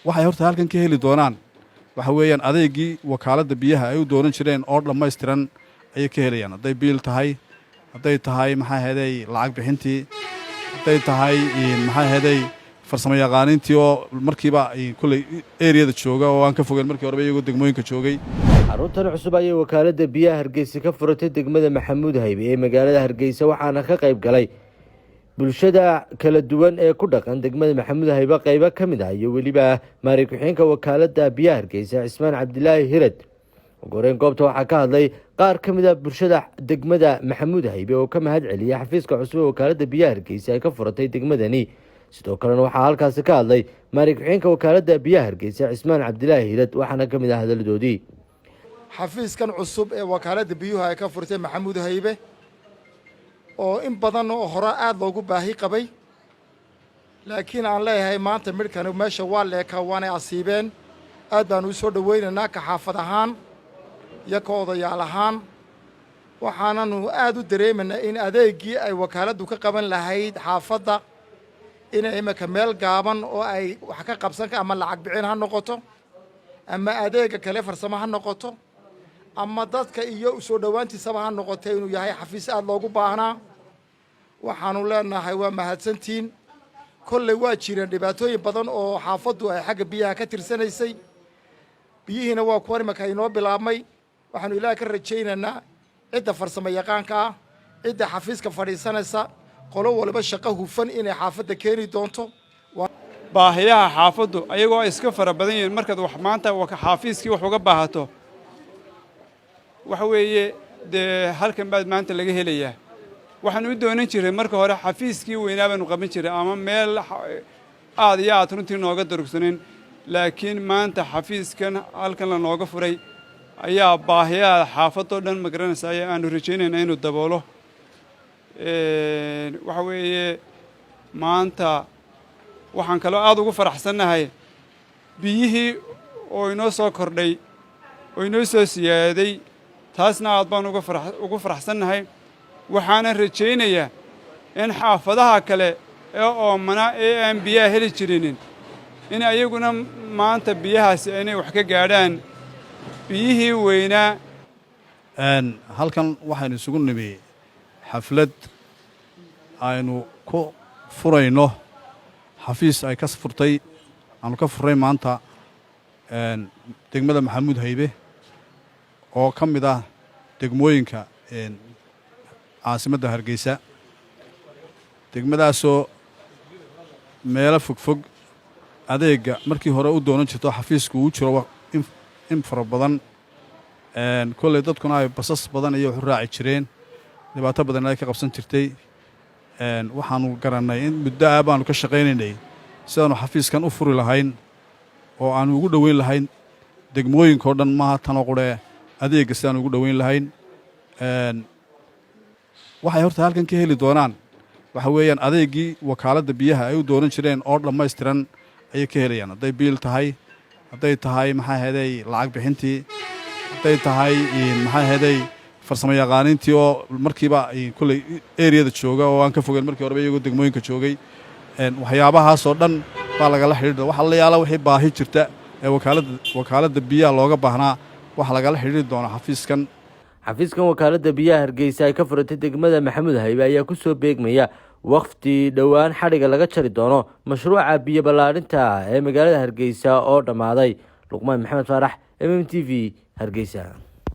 Waxay horta halkan ka heli doonaan waxa weeyaan adeegii wakaaladda biyaha ay u doonan jireen oo dhammaystiran ayay ka helayaan, hadday biil tahay, hadday tahay, maxaa heday, lacag bixintii, hadday tahay, maxaa heday, farsamo yaqaaniintii oo markiiba kulley eriyada jooga oo aan ka fogeyn markii horeba iyagoo degmooyinka joogay. Xaruntan cusub ayay wakaaladda biyaha Hargeysa ka furatay degmada Maxamuud Haybe ee magaalada Hargeysa, waxaana ka qayb galay bulshada kala duwan ee ku dhaqan degmada Maxamuud Haybe qeybo ka mid ah iyo weliba maari ku-xigeenka wakaaladda biyaha Hargeysa, Cismaan Cabdilaahi Hirad. Ugu horeyn goobta waxaa ka hadlay qaar ka mid ah bulshada degmada Maxamuud Haybe oo ka mahad celiyay xafiiska cusub ee wakaaladda biyaha Hargeysa ay ka furatay degmadani. Sidoo kalena waxaa halkaasi ka hadlay maari ku-xigeenka wakaaladda biyaha Hargeysa, Cismaan Cabdilaahi Hirad, waxaana ka mid ah hadaladoodii. Xafiiskan cusub ee wakaaladda biyuhu ay ka furtay Maxamuud Haybe oo in badan oo hore aada loogu baahi qabay, laakiin aan leeyahay maanta midhkani meesha waa leekaa, waanay asiibeen. Aad baanu u soo dhowaynaynaa ka xaafad ahaan iyo ka odayaal ahaan. Waxaananu aad u dareemaynaa in adeeggii ay wakaaladdu ka qaban lahayd xaafadda inay imika meel gaaban oo ay wax ka qabsan, ama lacag bixin ha noqoto, ama adeegga kale farsamo ha noqoto, ama dadka iyo soo dhowaantiisaba ha noqote, inuu yahay xafiis aad loogu baahnaa. Waxaanu leenahay waa mahadsantiin. Kolley waa jireen dhibaatooyin badan oo xaafaddu ay xagga biyaha ka tirsanaysay. Biyihiina waa kuwan imika inoo bilaabmay. Waxaanu Ilaah ka rajaynaynaa cidda farsamo yaqaanka ah, cidda xafiiska fadhiisanaysa, qolo waliba shaqo hufan inay xaafadda keeni doonto. Baahiyaha xaafaddu ayagoo ay iska fara badan yihiin, markaad wax maanta xaafiiskii wax uga baahato, waxa weeye dee halkan baad maanta laga helayaa. Waxaan u doonan jiray marka hore xafiiskii weynaa baanu qaban jiray ama meel aad iyo aad runtii nooga durugsanin, laakiin maanta xafiiskan halkan la nooga furay ayaa baahiyaha xaafadoo dhan, ma garanaysa, ayaa aanu rajaynayna inuu daboolo. Waxa weeye maanta waxaan kaloo aada ugu faraxsannahay biyihii oo inoo soo kordhay oo inoo soo siyaaday. Taasna aad baan ugu faraxsannahay. Waxaanan rajaynayaa in xaafadaha kale ee oomana ee aan biyaha heli jirinin in ayaguna maanta biyahaasi inay wax ka gaadhaan biyihii weynaa. Halkan waxaynu isugu nimi xaflad aynu ku furayno xafiis ay ka furtay, aanu ka furray maanta degmada Maxamuud Haybe oo ka mid ah degmooyinka caasimadda Hargeysa, degmadaasoo meelo fogfog adeegga markii hore u doonan jirto xafiisku uu jiro in fara badan. Kolley dadkuna ay basas badan iyo wax u raaci jireen, dhibaato badan ay ka qabsan jirtay. Waxaanu garannay in muddo ah baanu ka shaqaynaynay sidaanu xafiiskan u furi lahayn oo aanu ugu dhoweyn lahayn degmooyinka oo dhan, maaha tanoo quree, adeegga sidaanu ugu dhoweyn lahayn. Waxay horta halkan ka heli doonaan waxa weeyaan adeeggii wakaaladda biyaha ay u doonan jireen oo dhammaystiran ayay ka helayaan, hadday biil tahay, hadday tahay, maxaa heday, lacag bixintii, hadday tahay, maxaa heday, farsamo yaqaaniintii oo markiiba kulley eriyada jooga oo aan ka fogeyn markii horeba iyagoo degmooyinka joogay. Waxyaabahaasoo dhan baa lagala xidhiidha. Waxa la yaala wixii baahi jirta ee wakaaladda biyaha looga baahnaa waxaa lagala xidhiidhi doonaa xafiiskan. Xafiiskan wakaaladda biyaha Hargeysa ay ka furatay degmada Maxamuud Haybe ayaa kusoo beegmaya waqti dhowaan xadhiga laga jari doono mashruuca biyo ballaadhinta ee magaalada Hargeysa oo dhammaaday. Luqmaan Maxamed Faarax, MMTV, Hargeysa.